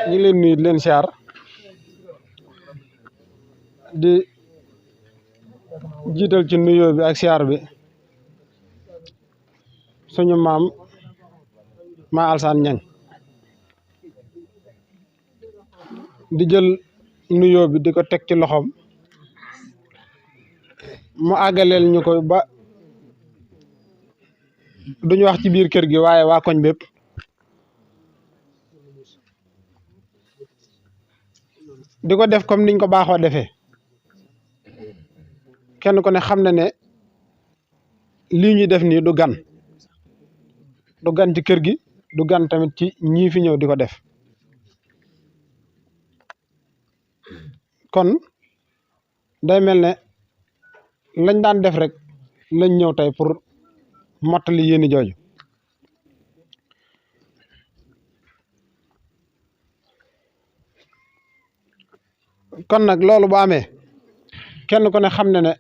ñu leen nuyu leen siyaar di jiital ci nuyoo bi ak siyaar bi suñu maam Ma Alsaan Ñang di jël nuyoo bi di ko teg ci loxoom mu àggaleel ñu ko ba duñu wax ci biir kër gi waaye waa koñ bépp di ko def comme niñ ko baaxoo defee kenn ku ne xam na ne lii ñuy def nii du gan ci kër gi du gan tamit ci ñii fi ñëw di ko def kon day mel ne lañ daan def rek lañ ñëw tey pour mottali yéeni jooju kon nag loolu bu amee kenn ku ne xam ne ne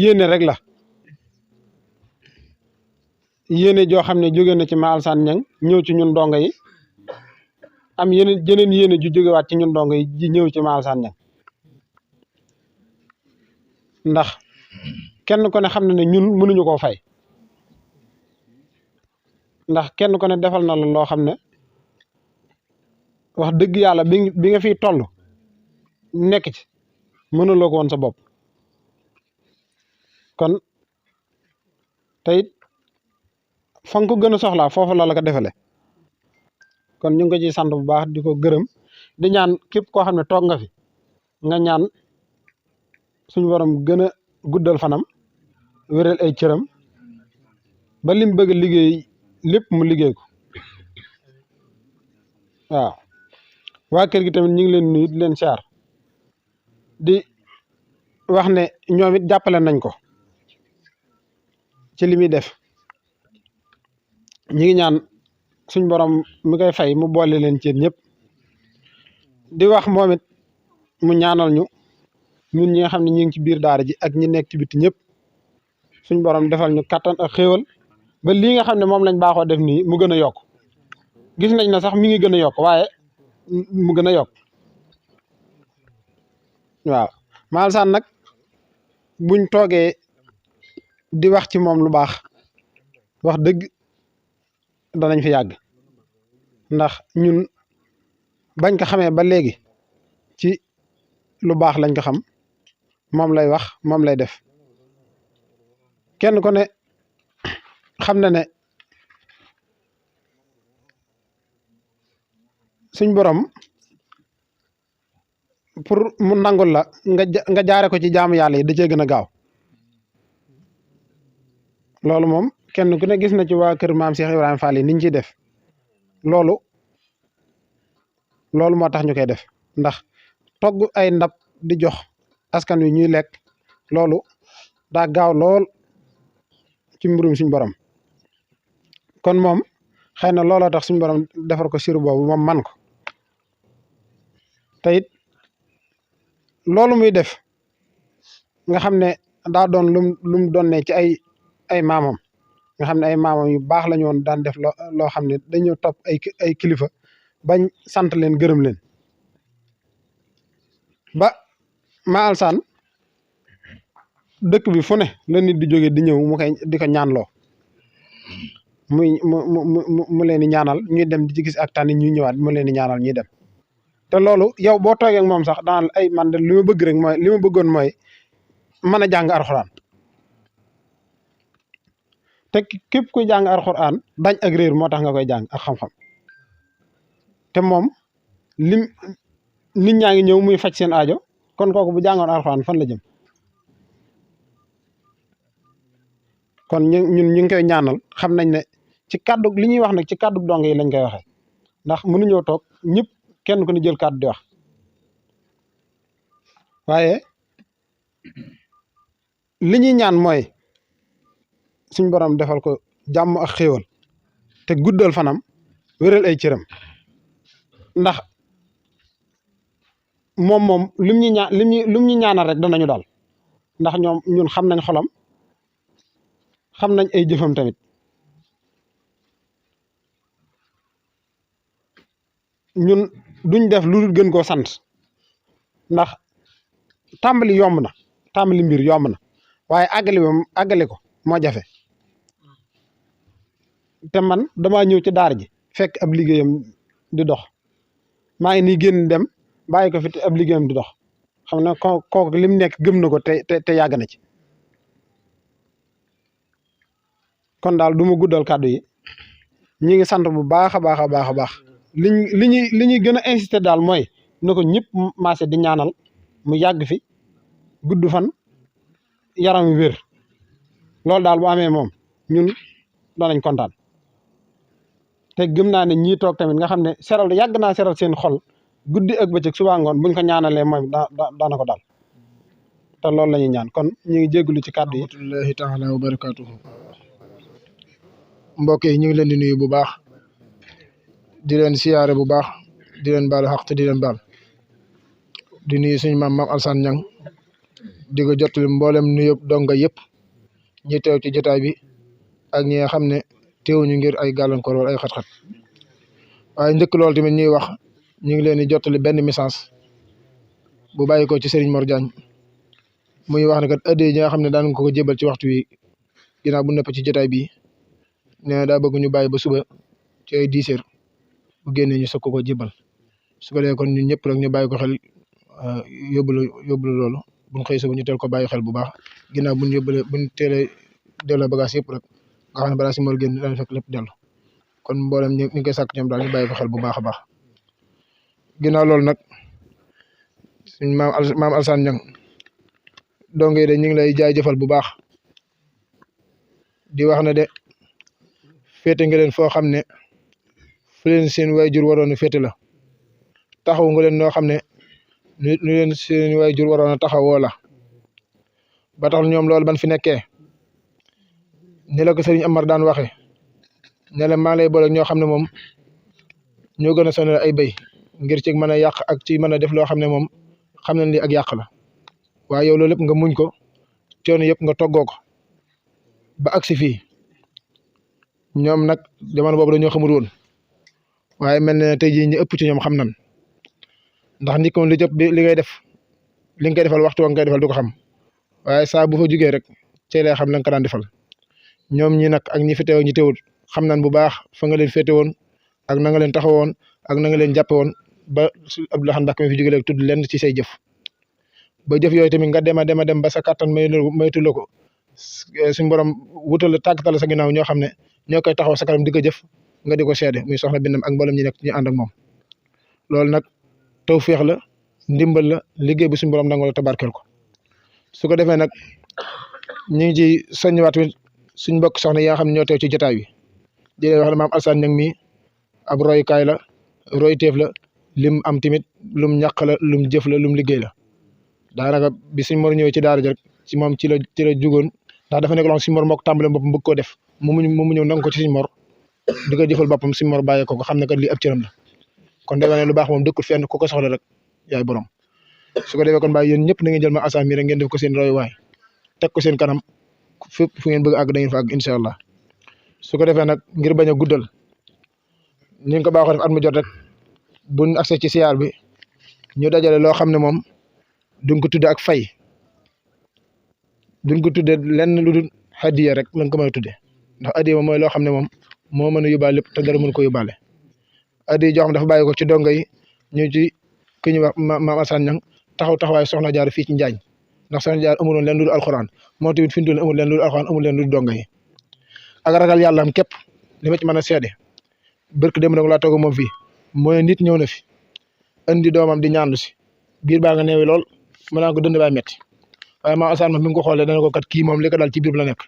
yéene rek la yéene joo xam ne jóge na ci Ma Alsaan Ñang ñëw ci ñun ndongo yi am jeneen yéene ju jógewaat ci ñun ndongo yi ji ñëw ci Ma Alsaan Ñang ndax kenn ku ne xam ne ne ñun mënuñu koo fay ndax kenn ku ne defal na la loo xam ne wax dëgg yàlla bi nga fiy toll nekk ci mënuloo ko woon sa bopp kon tey fa nga ko gën a soxlaa foofu la ko defale kon ñu ngi ko ciy sant bu baax di ko gërëm di ñaan képp koo xam ne toog nga fi nga ñaan suñu borom gën a guddal fanam wéral ay cëram ba lim bëgg liggéey lépp mu liggéey ko waaw waa kër gi tamit ñu ngi leen nuyu di leen siyaar di wax ne ñoom it jàppale nañ ko ci li muy def ñi ngi ñaan suñ borom mi koy fay mu boole leen ci ñëpp di wax moom it mu ñaanal ñu ñun ñi nga xam ne ñu ngi ci biir daara ji ak ñi nekk ci biti ñëpp suñ borom defal ñu kattan ak xéewal ba lii nga xam ne moom lañ baaxoo def nii mu gën a yokk gis nañ na sax mi ngi gën a yokk waaye mu gën a yokk waaw Ma Alsaan nag buñ toogee di wax ci moom lu baax wax dëgg danañ fi yàgg ndax ñun bañ ko xamee ba léegi ci lu baax lañ ko xam moom lay wax moom lay def kenn ku ne xam na ne suñ borom pour mu nangul la nga jaare ko ci jaamu yàlla yi da cee gën a gaaw loolu moom kenn ku ne gis na ci waa kër maam Cheikh Ibrahima Fall yi niñ ciy def loolu moo tax ñu koy def ndax togg ay ndab di jox askan wi ñuy lekk loolu daa gaaw lool ci mbirum suñ borom kon moom xëy na looloo tax suñ borom defar ko siru boobu moom man ko te it loolu muy def nga xam ne daa doon lum doon ne ci ay maamam nga xam ne ay maamam yu baax la ñu woon daan def loo xam ne dañoo topp ay kilifa bañ sant leen gërëm leen ba Ma Alsaan dëkk bi fu ne la nit di jóge di ñëw mu koy di ko ñaanloo mu leen di ñaanal ñuy dem di ci gis ak tànn ñuy ñëwaat mu leen di ñaanal ñuy dem te loolu yow boo toogee ak moom sax daan ay man de li ma bëgg rek mooy li ma bëggoon mooy mën a jàng alxuraan te képp kuy jàng alxuraan dañ ak réer moo tax nga koy jàng ak xam-xam te moom lim nit ñaa ngi ñëw muy faj seen aajo kon kooku bu jàngoon alxuraan fan la jëm kon ñun ñu ngi koy ñaanal xam nañ ne ci kàddu li ñuy wax nag ci kàddu dong yi lañ koy waxee ndax mënuñoo toog ñëpp kenn ku ne jël kàddu di wax waaye li ñuy ñaan mooy suñ borom defal ko jàmm ak xéewal te guddal fanam wéral ay cëram ndax moom lim ñu ñaan lim ñu ñaanal rek danañu daal ndax ñun xam nañ xolam xam nañ ay jëfam tamit ñun duñ def lu dul gën koo sant ndax tàmbali yomb na tàmbali mbir yomb na waaye àggale ko moo jafe te man damaa ñëw ci daara ji fekk ab liggéeyam di dox maa ngi nii génn dem bàyyi ko fi te ab liggéeyam di dox xam ne kooku lim nekk gëm na ko te yàgg na ci kon daal du ma guddal kàddu yi ñi ngi sant bu baax a baax a baax a baax li ñuy gën a insister daal mooy na ko ñëpp maase di ñaanal mu yàgg fi gudd fan yaram wér loolu daal bu amee moom ñun danañ kontaan te gëm naa ne ñii toog tamit nga xam ne yàgg naa seral seen xol guddi ak bëccëg suba ngoon buñ ko ñaanalee moom daana ko daal te loolu la ñuy ñaan kon ñu ngi jégalu ci kàddu yi. rahmatullahi taala wa barakaatuhu. mbokk yi ñu ngi leen di nuyu bu baax di leen siyaare bu baax di leen baalu xaq te di leen baal di nuyu suñu maam Alassane Niang di ko jottali mboolem nuyu donga yëpp ñi teew ci jotaay bi ak ñi nga xam ne teewuñu ngir ay gàllankoor wala ay xat-xat waaye njëkk loolu tamit ñuy wax ñu ngi leen di jottali benn message bu bàyyi ko ci Serigne Mor Diagne muy wax ne kat ëddee yi nga xam ne daan ko jébal ci waxtu wi ginnaaw bu nepp ci jotaay bi nee na daa bëgg ñu bàyyi ba suba ci ay 10 heures bu génnee ñu soog ko jébal su ko defee kon ñun ñëpp rek ñu bàyyi ko xel yóbbulu loolu buñ xëy suba ñu teel ko bàyyi xel bu baax ginnaaw buñ teelee delloo bagage yëpp rek nga xam ne balaa si mor génn daan fekk lépp dellu kon mboolem ñu ngi koy sàkk ñoom daal ñu bàyyi ko xel bu baax a baax ginnaaw loolu nag suñ maam Alassane Niang donc de ñu ngi lay jaajëfal bu baax di wax ne de féete nga leen foo xam ne fu leen seen waajur waroon a féete la taxaw nga leen noo xam ne nu leen seen waajur waroon a taxawoo la ba tax ñoom loolu ban fi nekkee ni la ko Serigne Amar daan waxe ne la maa lay boole ñoo xam ne moom ñoo gën a sonal ay béy ngir ci mën a yàq ak ci mën a def loo xam ne moom xam nañ li ak yàq la waaye yow loolu lépp nga muñ ko coono yëpp nga toggoo ko ba agsi fii ñoom nag jamono boobu dañoo xamul woon waaye mel na tey jii ñu ëpp ci ñoom xam nan ndax nit ko li jëpp li ngay def li nga koy defal waxtu wa nga koy defal du ko xam waaye saa bu fa jugee rek cee lay xam la nga ko daan defal ñoom ñi nag ak ñi fi teew ñi teewul xam nan bu baax fa nga leen féete woon ak na nga leen taxawoon ak na nga leen jàppe woon ba su Abdou Lahad Mbacké mi fi jóge léegi tudd lenn ci say jëf ba jëf yooyu tamit nga dem a dem ba sa kàttan maytu la ko suñ borom wutal tàggatal sa ginnaaw ñoo xam ne ñoo koy taxaw sa kanam di ko jëf nga di ko seede muy soxna Bindam ak mboolem ñi nekk ñu ànd ak moom loolu nag tawfeex la ndimbal la liggéey bi suñu borom nangu la tabarkeel ko su ko defee nag ñu ngi ci soññiwaat suñ mbokk soxna yi nga xam ne ñoo teew ci jotaay bi di leen wax ne maam Alassane Niang mi ab royukaay la royteef la lim am tamit lum ñàq la lum jëf la lum liggéey la daanaka bi suñ mor ñëwee ci daara rek ci moom ci la jugoon ndax dafa nekk loo xam suñ mor moo ko tàmbalee boppam bëgg koo def mu ñëw nangu ko ci suñ mor di ko jëfal boppam suñ mor bàyyee ko xam ne kat lii ab cëram la kon day wane lu baax moom dëkkul fenn ku ko soxla rek yaay borom su ko defee kon bàyyi yéen ñëpp na ngeen jël ma Alassane mi rek ngeen def ko seen royuwaay teg ko seen kanam fépp fu ngeen bëgg àgg da ngeen fa àgg incha allah su ko defee nag ngir bañ a guddal ni nga ko baaxoo def at mu jot rek buñ accès ci siyaar bi ñu dajale loo xam ne moom duñ ko tudde ak fay duñ ko tudde lenn lu dul hadiya rek lañ ko may tudde ndax hadiya moom mooy loo xam ne moom moo mën a yóbbaale lépp te dara mën ko yóbbaale addi joo xam dafa bàyyi ko ci donga yi ñu ci ki ñuy wax maam Assane Niang taxawaay soxna jaar fii ci Njaañ ndax soxna jaar amuloon leen lu dul alxuraan moo tamit fi mu toll amul leen lu dul alxuraan amul leen lu dul donga yi ak ragal yàlla am képp li ma ci mën a seede barke dem nag laa toog moom fii mooy nit ñëw na fi andi doomam di ñaandu si biir baa nga neewi lool mën naa ko dënd baay metti waaye maam Assane moom mi ngi ko xoolee dana ko kat kii moom li ko daal ci biir la nekk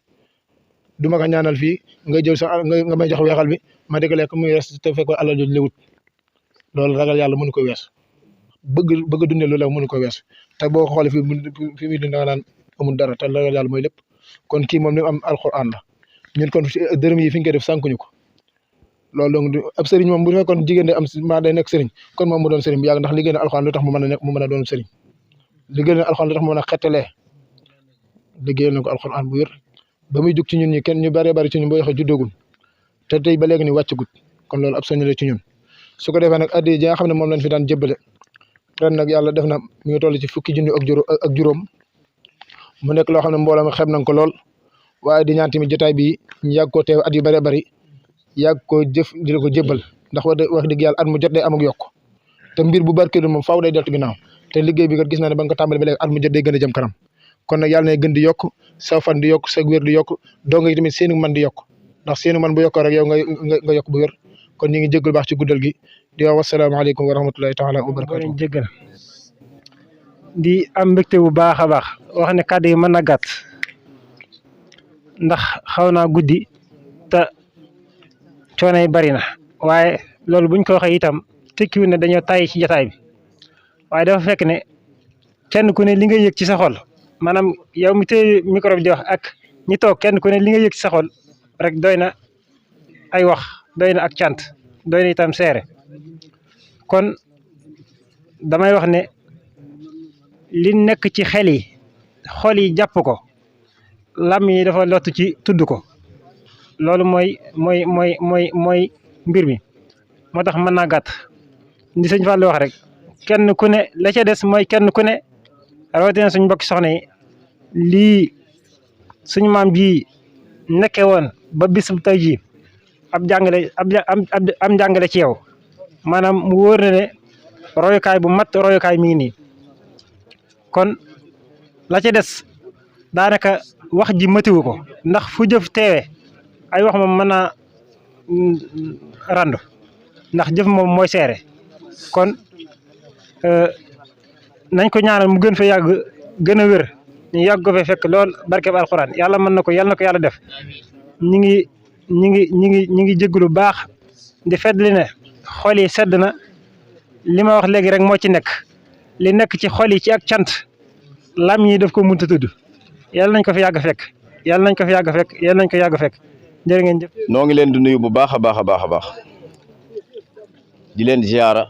du ma ko ñaanal fii nga jël sa nga may jox weexal bi ma dégg lekk muy res te fekk alal jooju lewut loolu ragal yàlla mënu ko wees bëgg dundee loolu la mënu ko wees te boo ko xoolee fi muy dund nga naan amul dara te ragal yàlla mooy lépp kon kii moom li mu am alxuraan la ñun kon dërëm yi fi ñu koy def sànkuñu ko loolu donc ab sëriñ moom bu fekkoon jigéen day am maa day nekk sëriñ kon moom mu doon sëriñ bu yàgg ndax liggéey na alxuraan lu tax mu mën a nekk mu mën a doon sëriñ liggéey na alxuraan lu tax mu mën a xettalee liggéeyal na ko alxuraan bu wér ba muy jug ci ñun ñi kenn ñu bëree bëri ci ñun boo waxee juddagul te tey ba léegi ni wàccagut kon loolu ab soññ la ci ñun su ko defee nag addi ji nga xam ne moom lañ fi daan jébbale ren nag yàlla def na mi ngi toll ci fukki junni ak juróom mu nekk loo xam ne mbooloo mi xeeb nañ ko lool waaye di ñaan tamit jotaay bi ñu yàgg koo teew at yu bëree bëri yàgg koo jëf di la ko jébbal ndax wax dëgg yàlla at mu jot day am ak yokk te mbir bu barkeelu moom faaw day deltu ginnaaw te liggéey bi kat gis naa ne ba nga ko tàmbali ba léegi at mu jot day gën a jëm kanam kon nag yàlla na gën di yokk sa fan di yokk sa wér di yokk donga yi tamit seenu man di yokk ndax seenu man bu yokkoo rek yow nga yokk bu wér kon ñu ngi jéggul baax ci guddal gi di wax wasalaamaaleykum wa rahmatullahi taala wa barakatuh jéggal di am mbégte bu baax a baax wax ne kàddu yi mën na gàtt ndax xaw naa guddi te coono yi bari na waaye loolu buñ ko waxee itam tekkiwu ne dañoo tàyyi ci jotaay bi waaye dafa fekk ne kenn ku ne li nga yëg ci sa xol maanaam yow mi téye micro bi di wax ak ñi toog kenn ku ne li nga yëg ci sa xol rek doy na ay wax doy na ak cant doy na itam seere kon damay wax ne li nekk ci xel yi xol yi jàpp ko lam yi dafa lottu ci tudd ko loolu mooy mbir mi moo tax mën naa gàtt ndi sëñ Fall wax rek kenn ku ne la ca des mooy kenn ku ne rawatina suñ mbokki soxna yi lii suñu maam ji nekke woon ba bis bu tey jii ab jàngale ci yow maanaam mu wóor na ne royukaay bu mat royukaay mi ngi nii kon la ca des daanaka wax ji matiwu ko ndax fu jëf teewe ay wax moom mën naa randu ndax jëf moom mooy seere kon nañ ko ñaanal mu gën fa yàgg gën a wér ñu yàgg ko fa fekk lool barkeb alxuraan yàlla mën na ko yàlla def ñi ngi jégalu baax di feddli ne xol yi sedd na li ma wax léegi rek moo ci nekk li nekk ci xol yi ci ak cant lam yi daf ko mënta tudd yàlla nañ ko fi yàgg fekk yàlla nañ ko yàgg fekk jërë ngeen jëf. noo ngi leen di nuyu bu baax a baax di leen ziyaara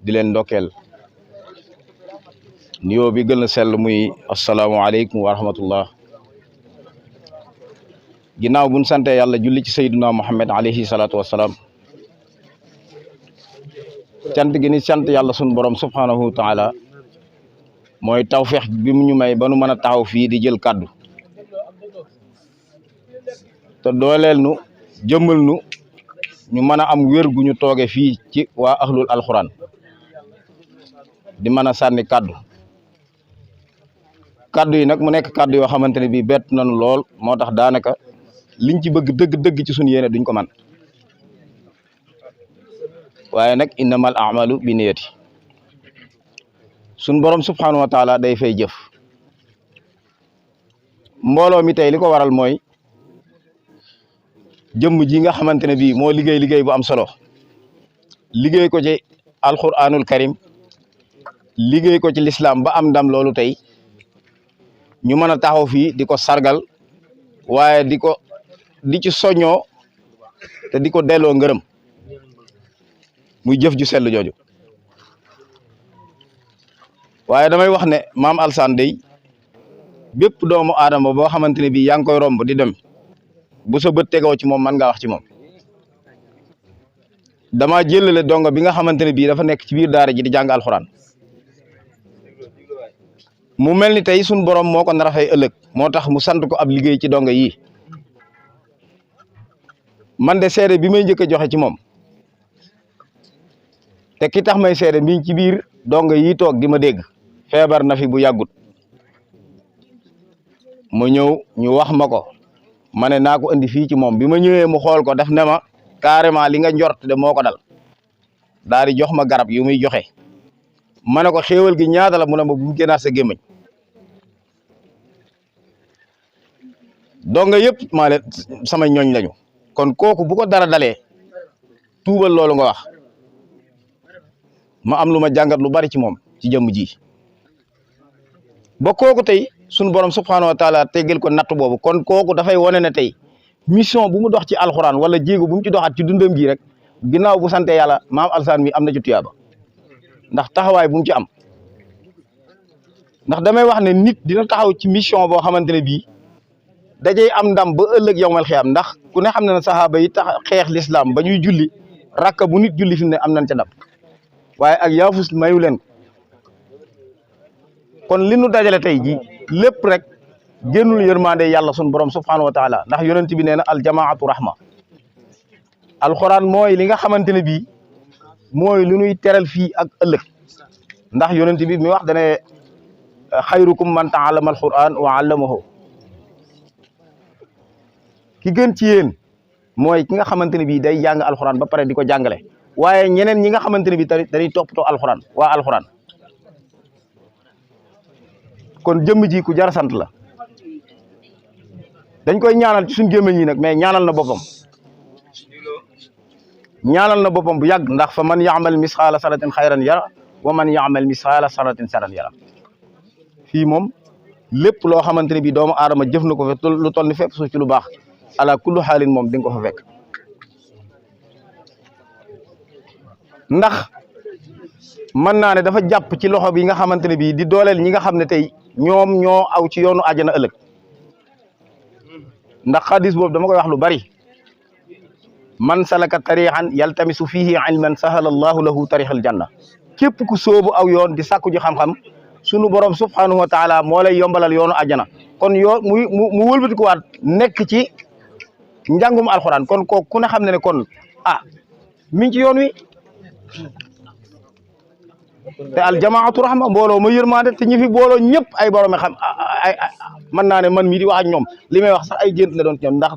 di leen ndokkeel nuyoo bi gën a sell muy asalaamaaleykum wa rahmatullah ginnaaw buñ sante yàlla julli ci sayyiduna Muhammad alayhi salaatu wassalaam cant gi ni sant yàlla sun borom subhanahu wa taala mooy tawfeex bi mu ñu may ba nu mën a taxaw fii di jël kàddu te dooleel nu jëmmal nu ñu mën a am wér gu ñu tooge fii ci waa ahlul alxuraan di mën a sànni kàddu yi nag mu nekk kàddu yoo xamante ne bii bett nañu lool moo tax daanaka liñ ci bëgg dëgg ci suñu yéene duñ ko man waaye nag innamal a'malu bi niyati suñ borom subhanahu wa taala day fay jëf mbooloo mi tey li ko waral mooy jëmm ji nga xamante ne bii moo liggéey bu am solo liggéey ko ci alquranul karim liggéey ko ci l'islam ba am ndam loolu tey ñu mën a taxaw fii di ko sargal waaye di ci soññoo te di ko delloo ngërëm muy jëf ju sell jooju waaye damay wax ne maam Alsaan day bépp doomu aadama boo xamante ne bii yaa ngi koy romb di dem bu sa bët tegoo ci moom mën ngaa wax ci moom dama jëlale donga bi nga xamante ne bii dafa nekk ci biir daara ji di jàng alxuraan mu mel ni tey suñ borom moo ko nar a fay ëllëg moo tax mu sant ko ab liggéey ci donga yi man de seede bi may njëkk a joxe ci moom te ki tax may seede mi ngi ci biir donga yi toog di ma dégg feebar na fi bu yàggut mu ñëw ñu wax ma ko ma ne naa ko indi fii ci moom bi ma ñëwee mu xool ko def ne ma carrément li nga njort de moo ko dal daal di jox ma garab yu muy joxe ma ne ko xéewal gi ñaata la mu ne ma bu mu génnaat sa gémmañ donga yëpp maa leen sama ñooñ lañu kon kooku bu ko dara dalee tuubal loolu nga wax ma am lu ma jàngat lu bari ci moom ci jëmm ji ba kooku tey sunu borom subhanahu wa taala teggal ko natt boobu kon kooku dafay wane ne tey mission bu mu dox ci alxuraan wala jéego bu mu ci doxaat ci dundam gi rek ginnaaw bu sante yàlla maam Alassane mi am na ci tuyaaba ndax taxawaay bu mu ci am ndax damay wax ne nit dina taxaw ci mission boo xamante ne bii dajey am ndam ba ëllëg yowmal xiyaam ndax ku ne xam na ne saxaaba yi tax xeex lislaam ba ñuy julli rakka bu nit julli fi mu ne am nañ ca ndam waaye ak yaafus mayu leen kon li nu dajale tey ji lépp rek génnul yërmande yàlla sun borom subhanahu wa taala ndax yonent bi nee na aljamaatu rahma alxuraan mooy li nga xamante ne bii mooy lu ñuy teral fii ak ëllëg ndax yonent bi mi wax dane xayrukum man taallama alquran wa allamahu ki gën ci yéen mooy ki nga xamante ne bii day jàng alxuraan ba pare di ko jàngale waaye ñeneen ñi nga xamante ne bii tamit dañuy toppatoo alxuraan waa alxuraan kon jëmm ji ku jar sant la dañ koy ñaanal ci suñu gémmiñ ñi nag mais ñaanal na boppam bu yàgg ndax fa man yaamal misxaala saratin xayran yara wa man yaamal misxaala saratin saran yara fii moom lépp loo xamante ne bii doomu aadama jëf na ko fa lu toll ni fépp suuf ci lu baax ala kullu xaalin moom di nga ko fa fekk ndax mën naa ne dafa jàpp ci loxo bi nga xamante ne bii di dooleel ñi nga xam ne tey ñoom ñoo aw ci yoonu àjjana ëllëg ndax xadis boobu dama koy wax lu bari man salaka tariixan yaltamisu fihi ilman sahala allahu lahu tarixal janna képp ku sóobu aw yoon di sàkku ji xam-xam sunu borom subhanahu wa taala moo lay yombalal yoonu àjjana kon yoo mu wëlbati ko waat nekk ci njàngum alxuraan kon kooku ku ne xam ne ne kon mi ngi ci yoon wi te aljamaatu rahma mbooloo ma yërmande te ñi fi booloo ñëpp ay borom xam mën naa ne man mii di wax ak ñoom li may wax sax ay gént la doon ci ñoom ndax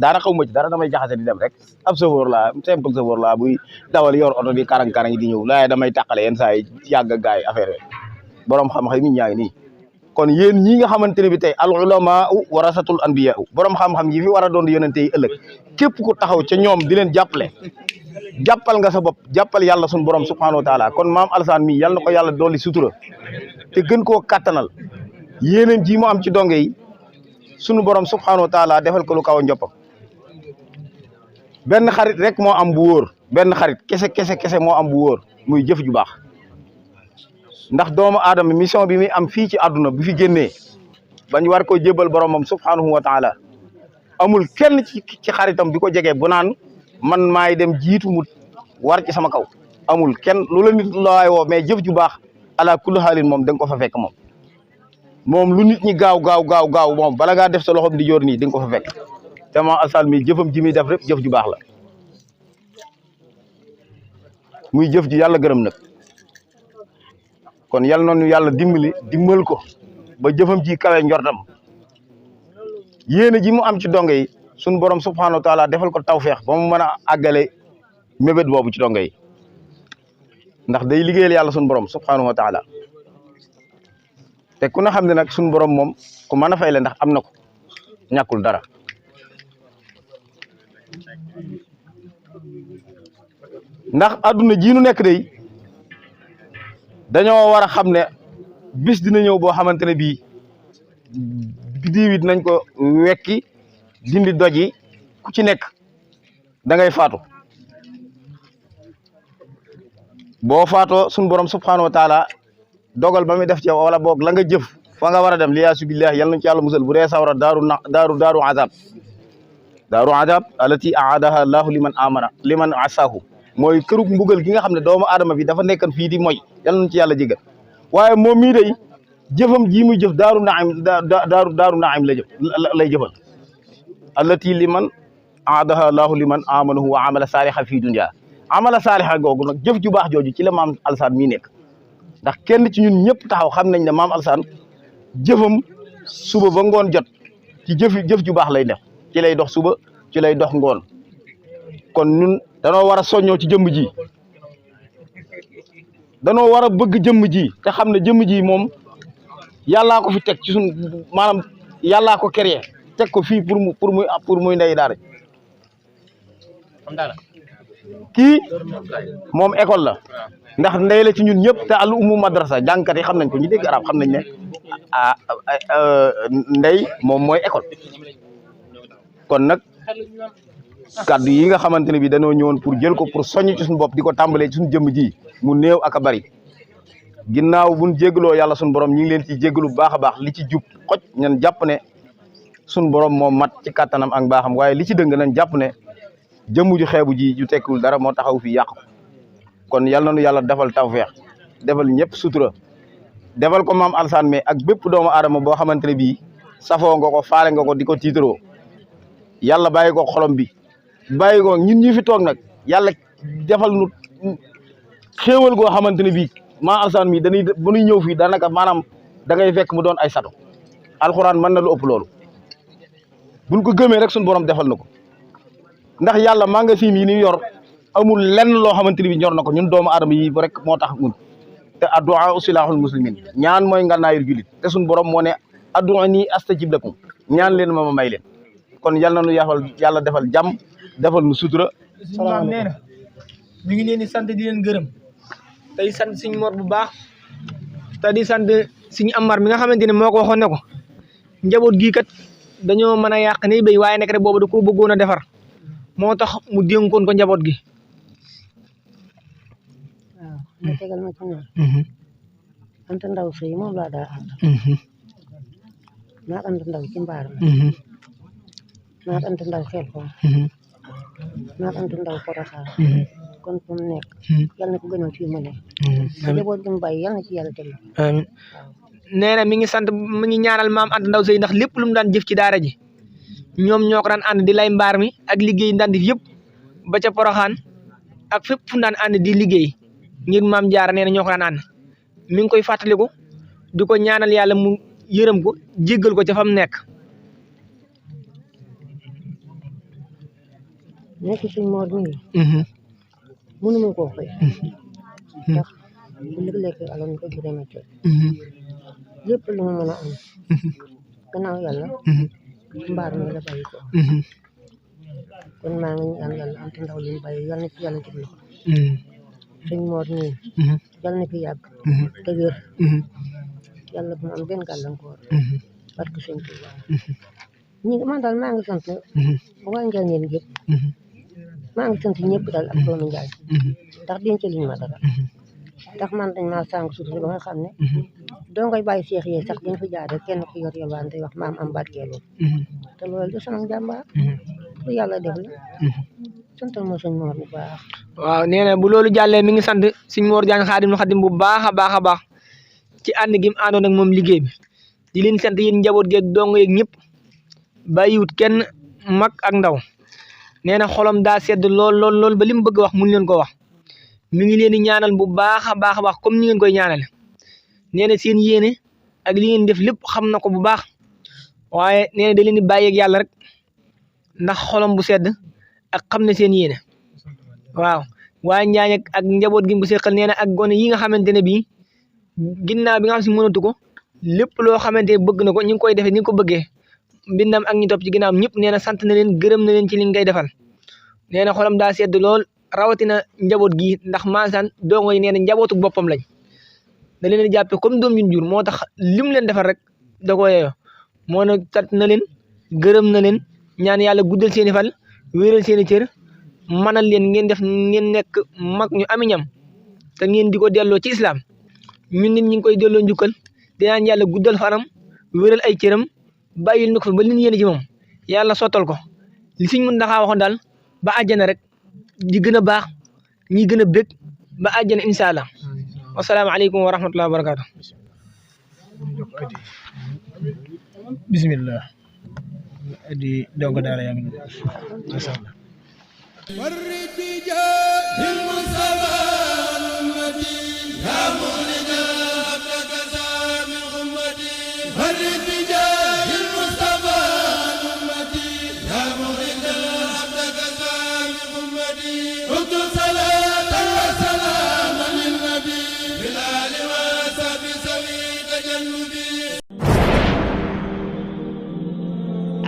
daana xaw ma ci dara damay jaxase di dem rek ab chauffeur laa simple chauffeur laa buy dawal yor oto di karang-karang yi di ñëw laaye damay tàqale yenn saa yi yàgg ak gars yi affaire yi borom xam-xam yi ñaa ngi nii kon yéen ñi nga xamante ne bi tey al ulama warasatul anbiya borom xam-xam yi fi war a doon yonente yi ëllëg képp ku taxaw ca ñoom di leen jàppale jàppal nga sa bopp jàppal yàlla suñu borom subhanahu wa taala kon maam Alassane mi yàlla na ko yàlla dolli sutura te gën koo kattanal yéeneen ji mu am ci donge yi sunu borom subhanahu wa taala defal ko lu kaw a njoppam benn xarit rek moo am bu wóor benn xarit kese moo am bu wóor muy jëf ju baax ndax doomu aadama mission bi muy am fii ci àdduna bu fi génnee bañ war koo jébal boromam subhanahu wa taala amul kenn ci xaritam bi ko jegee bu naan man maay dem jiitu mu war ci sama kaw amul kenn lu la nit laay woo mais jëf ju baax ala kulli xaalin moom da nga ko fa fekk moom lu nit ñi gaaw moom bala ngaa def sa loxoom di joor nii di nga ko fa fekk te maam Alassane mi jëfam ji muy def rek jëf ju baax la muy jëf ji yàlla gërëm nag kon yal noonu yàlla dimbal ko ba jëfam ji kawe njortam yéene ji mu am ci donge yi suñu borom subhanahu wa taala defal ko tawfeex ba mu mën a àggale mébét boobu ci donge yi ndax day liggéeyal yàlla suñu borom subhanahu wa taala te ku na xam ne nag suñu borom moom ku mën a fay la ndax am na ko ñàkkul dara ndax adduna ji nu nekk day dañoo war a xam ne bis dina ñëw boo xamante ne bii biddiw yi dinañ ko wekki dindi doj yi ku ci nekk da ngay faatu boo faatoo suñu borom subhanahu wa taala dogal ba muy def ci wala boog la nga jëf fa nga war a dem liyaasu billahi yal nañu ci yàlla musal bu dee sawara daaru azab alati aadaha allahu liman asahu mooy kërug mbugal gi nga xam ne doomu aadama bi dafa nekkan fii di moy yal nañu ci yàlla jégal waaye moom mii day jëfam ji muy jëf daaru naim la jëf lay jëfal allati liman aadaha laahu liman amanahu wa amala saaliha fii dunya amala saaliha googu nag jëf ju baax jooju ci la maam Alassane mii nekk ndax kenn ci ñun ñëpp taxaw xam nañ ne maam Alassane jëfam suba ba ngoon jot ci jëf ju baax lay def ci lay dox suba ci lay dox ngoon kon ñun danoo war a soññoo ci jëmm ji danoo war a bëgg jëmm ji te xam ne jëmm ji moom yàllaa ko fi teg ci suñ maanaam yàllaa ko créé teg ko fii pour muy ndey daara kii moom école la ndax ndey la ci ñun ñëpp te al ummu madrasa jàngkat yi xam nañ ko ñu dégg arab xam nañ ne ndey moom mooy école kon nag kaddu yi nga xamante ne bi dañoo ñëwoon pour jël ko pour soññ ci suñu bopp di ko tàmbalee ci suñu jëmm ji mu néew ak a bari ginnaaw buñ jégaloo yàlla suñu borom ñu ngi leen ci jégalu bu baax a baax li ci jub xoj ñan jàpp ne suñu borom moom mat ci kàttanam ak baaxam waaye li ci dëng nañ jàpp ne jëmm ju xeebu ji ju tekkiwul dara moo taxaw fi yàq kon yal na nu yàlla defal tawfeex defal ñëpp sutura defal ko maam Alassane mais ak bépp doomu aadama boo xamante ne bii safoo nga ko faale nga ko di ko tiitaroo yàlla bàyyi ko xolom bi bàyyi ko ñun ñi fi toog nag yàlla defal nu xéewal goo xamante ne bii maam Alassane mi dañuy bu ñuy ñëw fii daanaka maanaam da ngay fekk mu doon ay sato alxuraan mën na lu ëpp loolu buñ ko gëmee rek suñu borom defal na ko ndax yàlla magasin yi ni yor amul lenn loo xamante ni bi ñor na ko ñun doomu aadama yi rek moo tax mun te addu'a silahul muslimin ñaan mooy ngànnaayul julit te suñu borom moo ne addu'ani astajib lakum ñaan leen ma may leen kon yal na nu yàlla defal jàmm defal nu sutura. salaam nee na mi ngi leen di sant di leen gërëm tey sant Sëñ Mor bu baax te di sant Sëñ Amar mi nga xamante ne moo ko waxoon ne ko njaboot gii kat dañoo mën a yàq ni béy waaye nekk rek boobu da ko bëggoon a defar moo tax mu dénkoon ko njaboot gi. waaw nga tegal ma ci ñoom. Anta Ndaw sëy moom laa daa ànd. naag Anta Ndaw ci mbaar mi. naag Anta Ndaw xel ko. naag Anta Ndaw Porokhane. kon fu mu nekk. yal na ko gënal fii mu ne. njaboot gi mu bàyyi yal na ci yàlla teg. amiin nee na mi ngi sant mi ngi ñaanal maam Anta Ndaw sëy ndax lépp lu mu daan jëf ci daara ji ñoom ñoo ko daan ànd di lay mbaar mi ak liggéey daan def yëpp ba ca Porokhane ak fépp fu daan ànd di liggéey ngir maam Jaara nee na ñoo ko daan ànd mi ngi koy fàttaliku di ko ñaanal yàlla mu yërëm ko jéggal ko ca fa mu nekk. nekk Sëñ Mor mii. mënu ma koo fay. ndax bu léeg-léeg alors ñu ko juree tey. lépp lu mu mën a am. gannaaw yàlla. mbaar mi la bàyyi ko. kon maa ngi ñaan yàlla Anta Ndaw li mu bàyyi yal na ci yàlla teg loxo. Sëñ Mor nii. yal na fi yàgg. te wér. yàlla bu mu am benn gàllankoor. parce que sëñ Tuuba. man daal maa ngi sant. bu waa Njaañeen yëpp. maa ngi sant ñëpp daal ak doomu Njaay. ndax denc liñ ma dara. ndax man dañ maa sàng suuf si ba nga xam ne. doo ngay bàyyi seex yee sax dañ fi jaar rek kenn ku yor yalwaan day wax maam am barkeelu. te loolu de sama jàmbaar. lu yàlla def la. santal ma Sëñ Mor bu baax. waaw nee na bu loolu jàllee mi ngi sant Sëñ Mor Diagne Xaadimul Xaadim bu baax a baax ci ànd gi mu àndoon ak moom liggéey bi di leen sant yéen njaboot geeg dong yeeg ñëpp bàyyiwut kenn mag ak ndaw nee na xolam daa sedd lool ba li mu bëgg wax mun leen ko wax mi ngi leen di ñaanal bu baax a baax comme ni ngeen koy ñaanale nee na seen yéene ak li ngeen def lépp xam na ko bu baax waaye nee na da leen di bàyyeeg yàlla rek ndax xolam bu sedd ak xam ne seen yéene waaw waaye Njaañ ak njaboot gi mu seqal nee na ak gone yi nga xamante ne bii ginnaaw bi nga xam si mënatu ko lépp loo xamante ne bëgg na ko ñu ngi koy defee ni nga ko bëggee mbindam ak ñi topp ci ginnaawam ñëpp nee na sant na leen gërëm na leen ci li ngay defal nee na xolam daa sedd lool rawatina njaboot gi ndax maasaan dongo yi nee na njabootu boppam lañ da leen di jàppee comme doom yu jur moo tax lim leen defal rek da ko yeeyoo moo na sant na leen gërëm na leen ñaan yàlla guddal seeni fal wéeral seeni cër manal leen ngeen nekk mag ñu ami ñam te ngeen di ko delloo ci islam ñun nit ñi ngi koy delloo njukkal di ñaan yàlla guddal fanam wéeral ay cëram bàyyil na ko fa ba li ñu yéene ci moom yàlla sottal ko li Sëñ Muntaxa waxoon daal ba àjjana rek di gën a baax ñi gën a bég ba àjjana incha allah wasalaamaaleykum wa rahmatullahi wa barakaatu. bismillah di dongo daara yaa ngi noonu macha allah.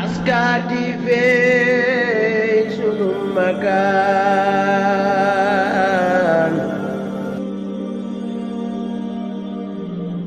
Askadi fe sunu makan